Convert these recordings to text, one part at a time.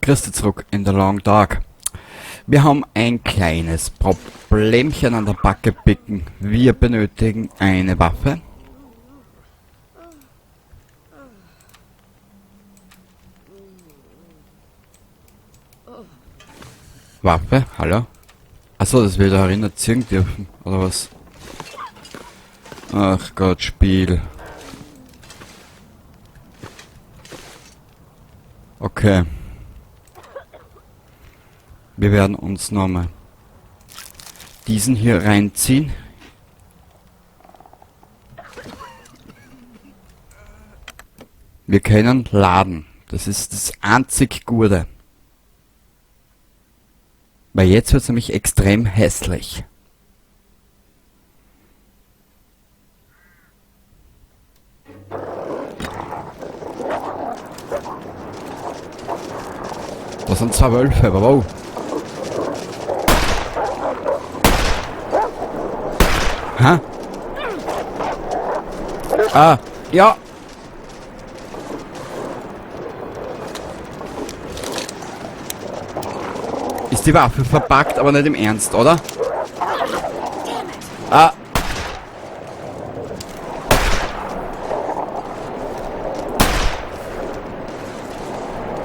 Christi zurück in The Long Dark. Wir haben ein kleines Problemchen an der Backe picken. Wir benötigen eine Waffe. Waffe? Hallo? Achso, das wir da erinnert ziehen dürfen, oder was? Ach Gott, Spiel. Okay. Wir werden uns nochmal diesen hier reinziehen. Wir können laden. Das ist das einzig Gute. Weil jetzt wird's nämlich extrem hässlich. Das sind zwei Wölfe, aber wow. Ha? Ah, ja. Ist die Waffe verpackt, aber nicht im Ernst, oder? Ah.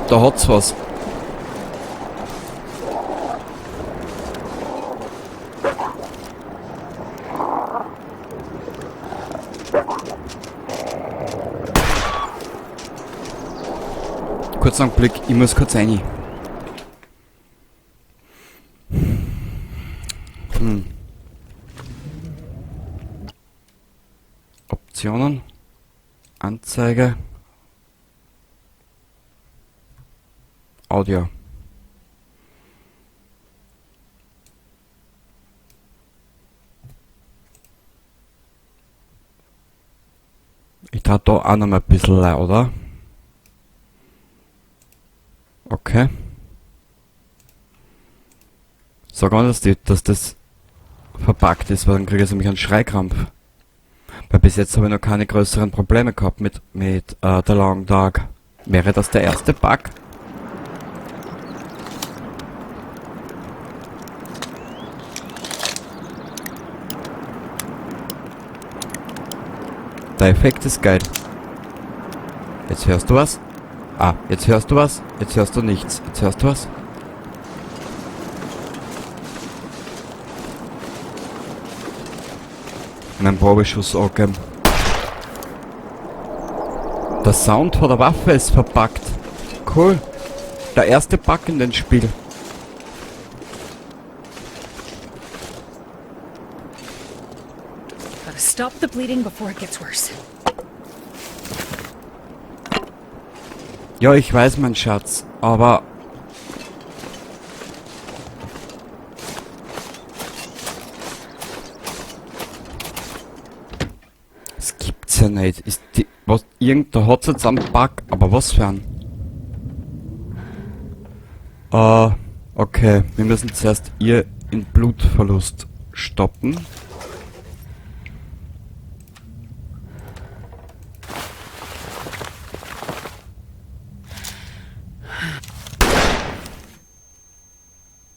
Da hat's was. Kurz einen Blick, ich muss kurz rein. Optionen, Anzeige, Audio. Ich tat da auch noch mal ein bisschen, oder? Okay. Sag mal, dass das verpackt ist, weil dann kriege ich nämlich einen Schreikrampf. Weil bis jetzt habe ich noch keine größeren Probleme gehabt mit The Long Dark. Wäre das der erste Bug? Der Effekt ist geil. Jetzt hörst du was? Ah, jetzt hörst du was? Jetzt hörst du nichts. Jetzt hörst du was? Mein Probeschuss, okay. Der Sound von der Waffe ist verpackt. Cool. Der erste Bug in dem Spiel. Gotta stop the bleeding before it gets worse. Ja, ich weiß, mein Schatz, aber... Das gibt's ja nicht. Ist die, was, irgend, da hat's jetzt einen Bug, aber was für einen? Okay, wir müssen zuerst ihr in Blutverlust stoppen.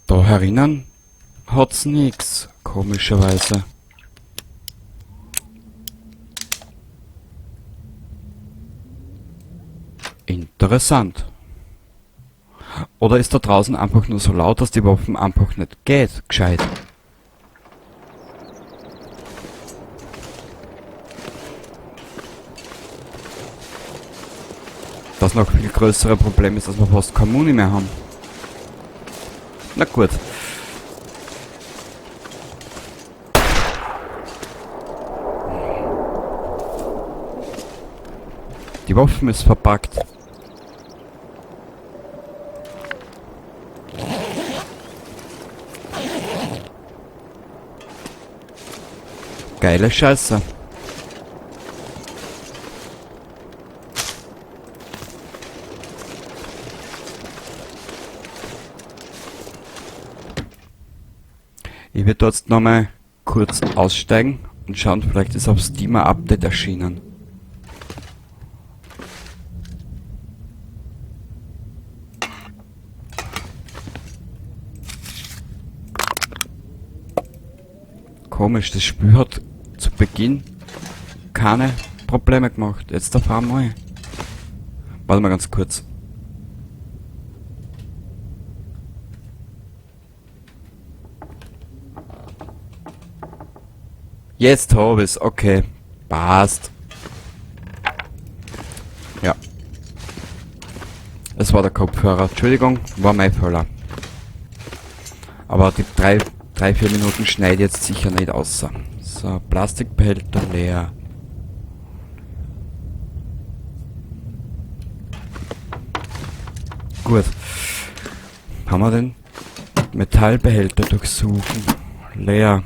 Da herinnen hat's nix, komischerweise. Interessant. Oder ist da draußen einfach nur so laut, dass die Waffen einfach nicht geht, gescheit? Das noch viel größere Problem ist, dass wir fast keine Muni mehr haben. Na gut. Die Waffen ist verpackt. Geile Scheiße. Ich werde dort nochmal kurz aussteigen und schauen, vielleicht ist auf Steam ein Update erschienen. Komisch, das Spiel hat zu Beginn keine Probleme gemacht. Jetzt auf einmal. Warte mal ganz kurz. Jetzt hab ich's, okay. Passt. Ja. Es war der Kopfhörer. Entschuldigung, war mein Fehler. Aber die 3, 4 Minuten schneide ich jetzt sicher nicht außer. So, Plastikbehälter leer. Gut. Haben wir den Metallbehälter durchsuchen? Leer.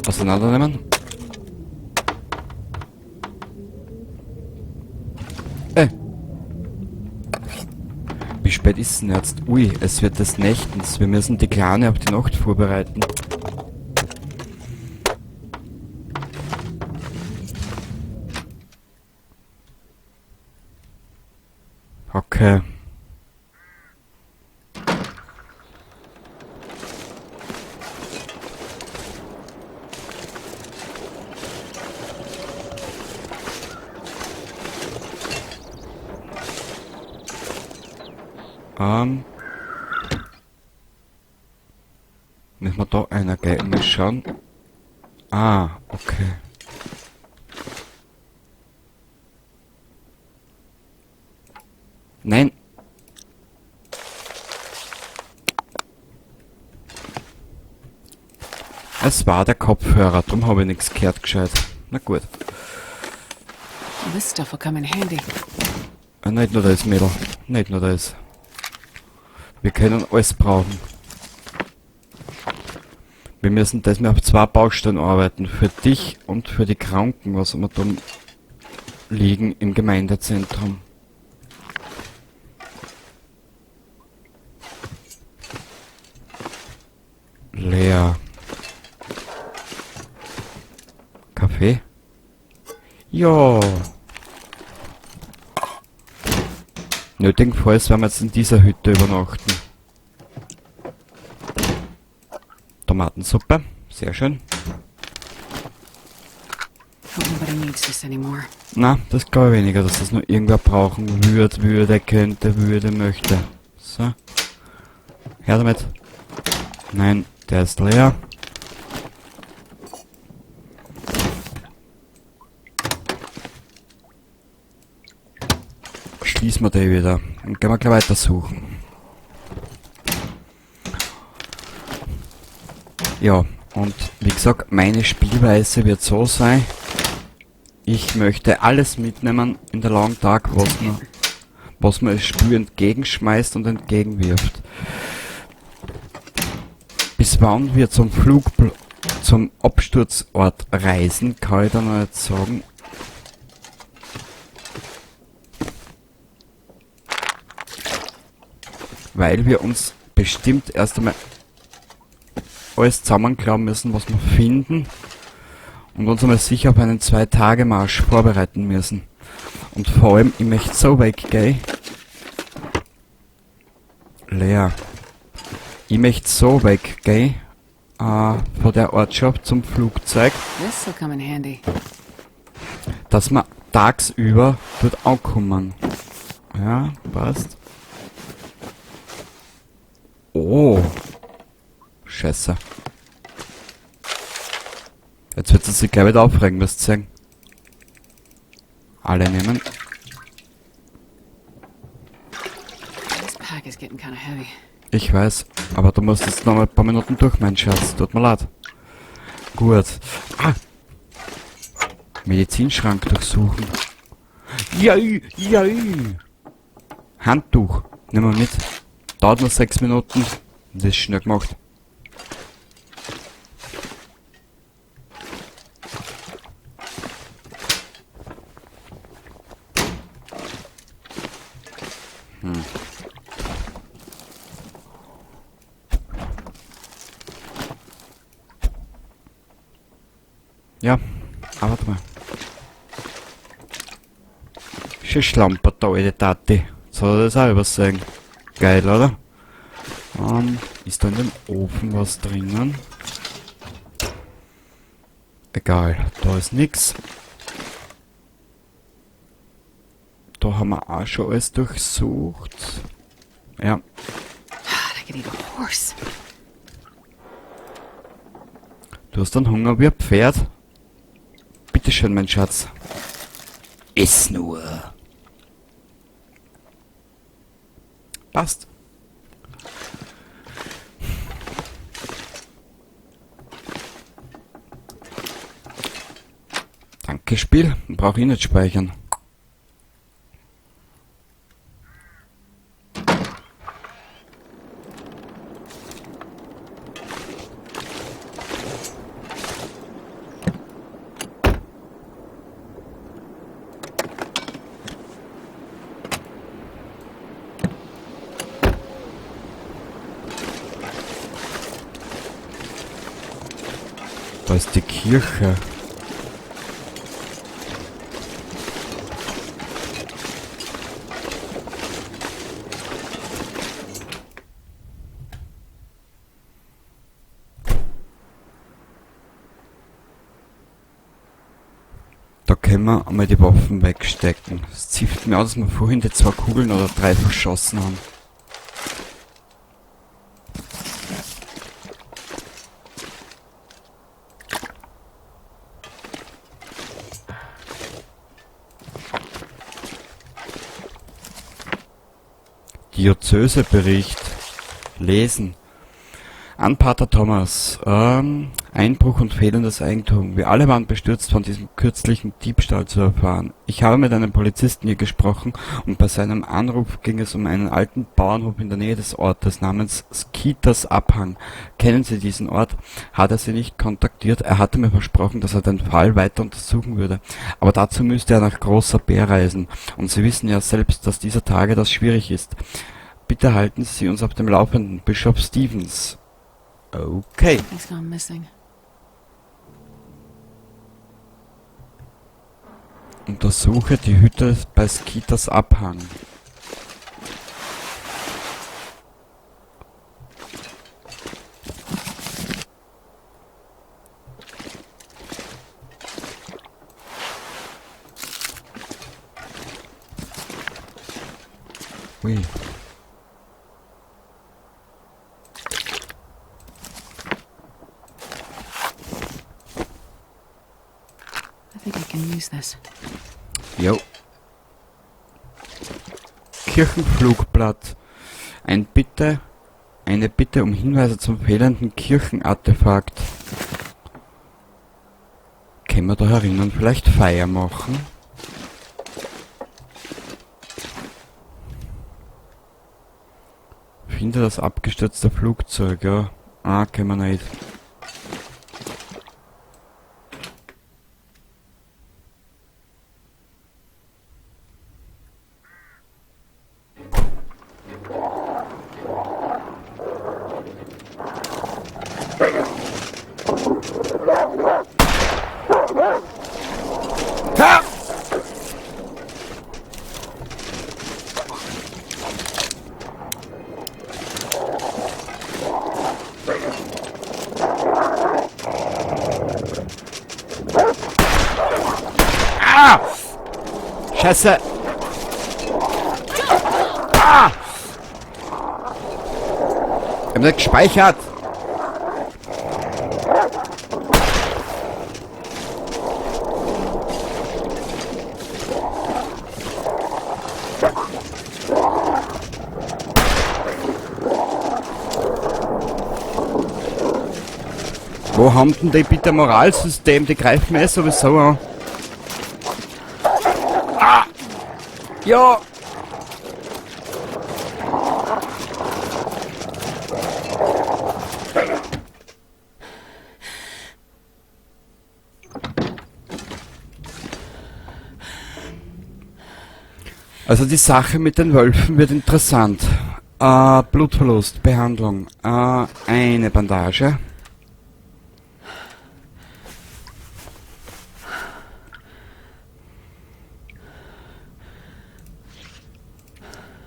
Auseinandernehmen. Wie spät ist denn jetzt? Ui, es wird des Nächtens. Wir müssen die Kleine auf die Nacht vorbereiten. Okay. Müssen wir da einer gleich mal schauen? Ah, okay. Nein. Es war der Kopfhörer, drum habe ich nichts gehört gescheit. Na gut. This stuff will come in handy. Ah, nicht nur das, Mädel. Nicht nur das. Wir können alles brauchen. Wir müssen das mal auf 2 Baustellen arbeiten. Für dich und für die Kranken, was immer da liegen im Gemeindezentrum. Leer. Kaffee? Ja. Nötigenfalls werden wir jetzt in dieser Hütte übernachten. Tomatensuppe, sehr schön. Hope nobody needs this anymore. Na, das glaube ich weniger, dass das nur irgendwer brauchen würde, könnte, würde, möchte. So. Her damit. Nein, der ist leer. Schließen wir den wieder. Und gehen wir gleich weiter suchen. Ja, und wie gesagt, meine Spielweise wird so sein. Ich möchte alles mitnehmen in der Long Dark, was man das Spiel entgegenschmeißt und entgegenwirft. Bis wann wir zum Absturzort reisen, kann ich da noch nicht sagen. Weil wir uns bestimmt erst einmal alles zusammenklauen müssen, was wir finden. Und uns einmal sicher auf einen 2-Tage-Marsch vorbereiten müssen. Und vor allem, ich möchte so weggehen. Leer. Ich möchte so weggehen von der Ortschaft zum Flugzeug, This'll come in handy. dass wir tagsüber dort ankommen. Ja, passt. Oh. Scheiße. Jetzt wird es sich gleich wieder aufregen, müsst ihr sagen. Alle nehmen. This pack is getting kind of heavy. Ich weiß, aber du musst jetzt noch mal ein paar Minuten durch, mein Schatz. Tut mir leid. Gut. Ah! Medizinschrank durchsuchen. Jai, jai! Handtuch. Nehmen wir mit. Dauert nur 6 Minuten. Das ist schnell gemacht. Ja, aber warte mal. Schön schlampert da, alte Tati. Soll er das auch übersehen? Geil, oder? Ist da in dem Ofen was drinnen? Egal, da ist nix. Da haben wir auch schon alles durchsucht. Ja. Du hast dann Hunger wie ein Pferd. Bitte schön, mein Schatz. Iss nur. Passt. Danke, Spiel. Brauche ich nicht speichern. Da ist die Kirche. Da können wir einmal die Waffen wegstecken. Es zieht mir aus, dass wir vorhin die 2 Kugeln oder 3 verschossen haben. Diözesebericht. Lesen. An Pater Thomas. Einbruch und fehlendes Eigentum. Wir alle waren bestürzt, von diesem kürzlichen Diebstahl zu erfahren. Ich habe mit einem Polizisten hier gesprochen und bei seinem Anruf ging es um einen alten Bauernhof in der Nähe des Ortes namens Skeeters Abhang. Kennen Sie diesen Ort? Hat er Sie nicht kontaktiert? Er hatte mir versprochen, dass er den Fall weiter untersuchen würde. Aber dazu müsste er nach Großer Bär reisen. Und Sie wissen ja selbst, dass dieser Tage das schwierig ist. Bitte halten Sie uns auf dem Laufenden. Bischof Stevens. Okay. Something's gone missing. Untersuche die Hütte bei Skeeters Abhang. Ui. I think I can use this. Jo. Kirchenflugblatt. Eine Bitte um Hinweise zum fehlenden Kirchenartefakt. Können wir da herinnen vielleicht Feier machen? Finde das abgestürzte Flugzeug, ja. Ah, können wir nicht. Ah! Scheiße! Ah! Ich hab nicht gespeichert! Wo haben denn die bitte Moralsystem? Die greifen mir eh sowieso an. Ah! Ja! Also die Sache mit den Wölfen wird interessant. Blutverlust, Behandlung, eine Bandage.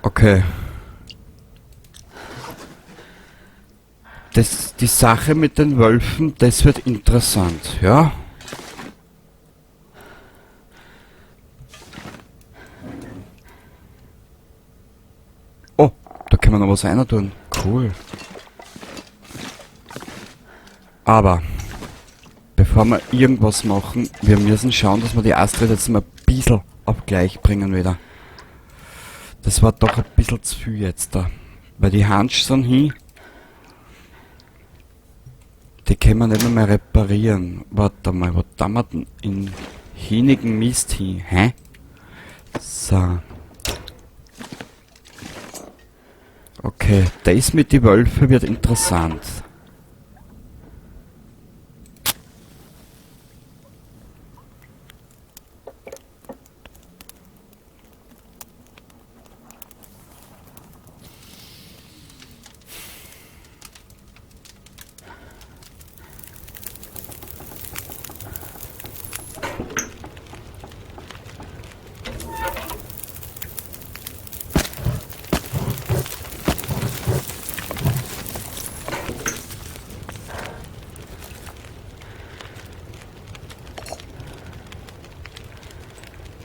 Okay. Das, die Sache mit den Wölfen, das wird interessant, ja? Oh, da können wir noch was rein tun. Cool. Aber, bevor wir irgendwas machen, wir müssen schauen, dass wir die Astrid jetzt mal ein bisschen auf gleich bringen wieder. Das war doch ein bisschen zu viel jetzt da. Weil die Hansch sind hin. Die können wir nicht mehr reparieren. Warte mal, wo tun wir denn in hinigen Mist hin? Hä? So. Okay, das mit die Wölfe wird interessant.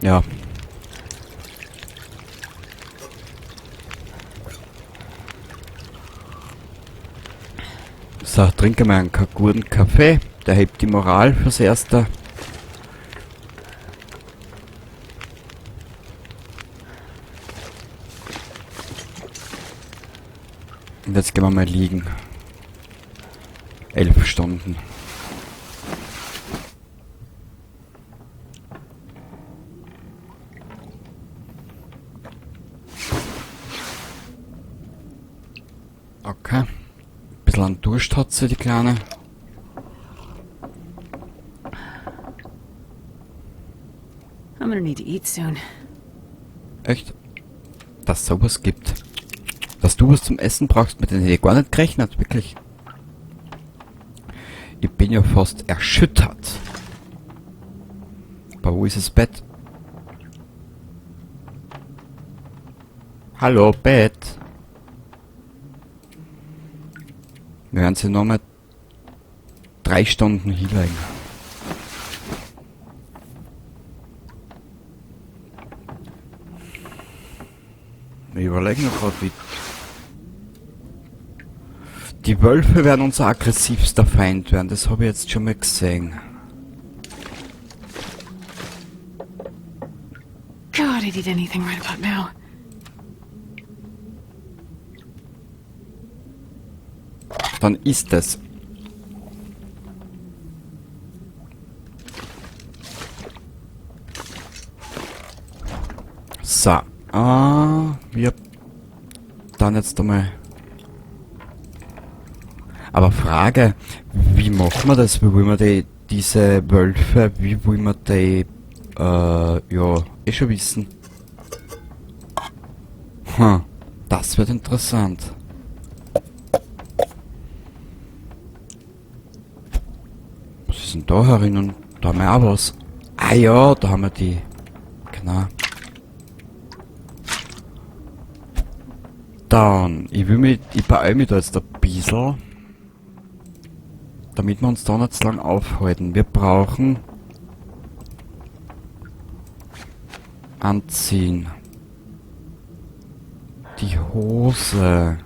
Ja. So, trinken wir einen guten Kaffee. Der hebt die Moral fürs Erste. Und jetzt gehen wir mal liegen. 11 Stunden. Okay. Ein bisschen an Durst hat sie, die Kleine. I'm gonna need to eat soon. Echt? Dass es sowas gibt. Dass du was zum Essen brauchst, mit dem hätte ich gar nicht gerechnet, wirklich. Ich bin ja fast erschüttert. Aber wo ist das Bett? Hallo, Bett. Wir werden sie nochmal 3 Stunden hinlegen. Ich überlege noch grad, wie... Die Wölfe werden unser aggressivster Feind werden, das habe ich jetzt schon mal gesehen. God, I'd eat anything right about now. Dann ist es. So. Wir dann jetzt einmal. Aber Frage, wie machen wir das? Wie wollen wir diese Wölfe, wie wollen wir die, ja, eh schon wissen. Das wird interessant. Was ist denn da herinnen? Da haben wir auch was. Ah ja, da haben wir die. Genau. Dann, ich beeil mich da jetzt ein bisschen, damit wir uns da nicht zu lang aufhalten. Wir brauchen anziehen. Die Hose.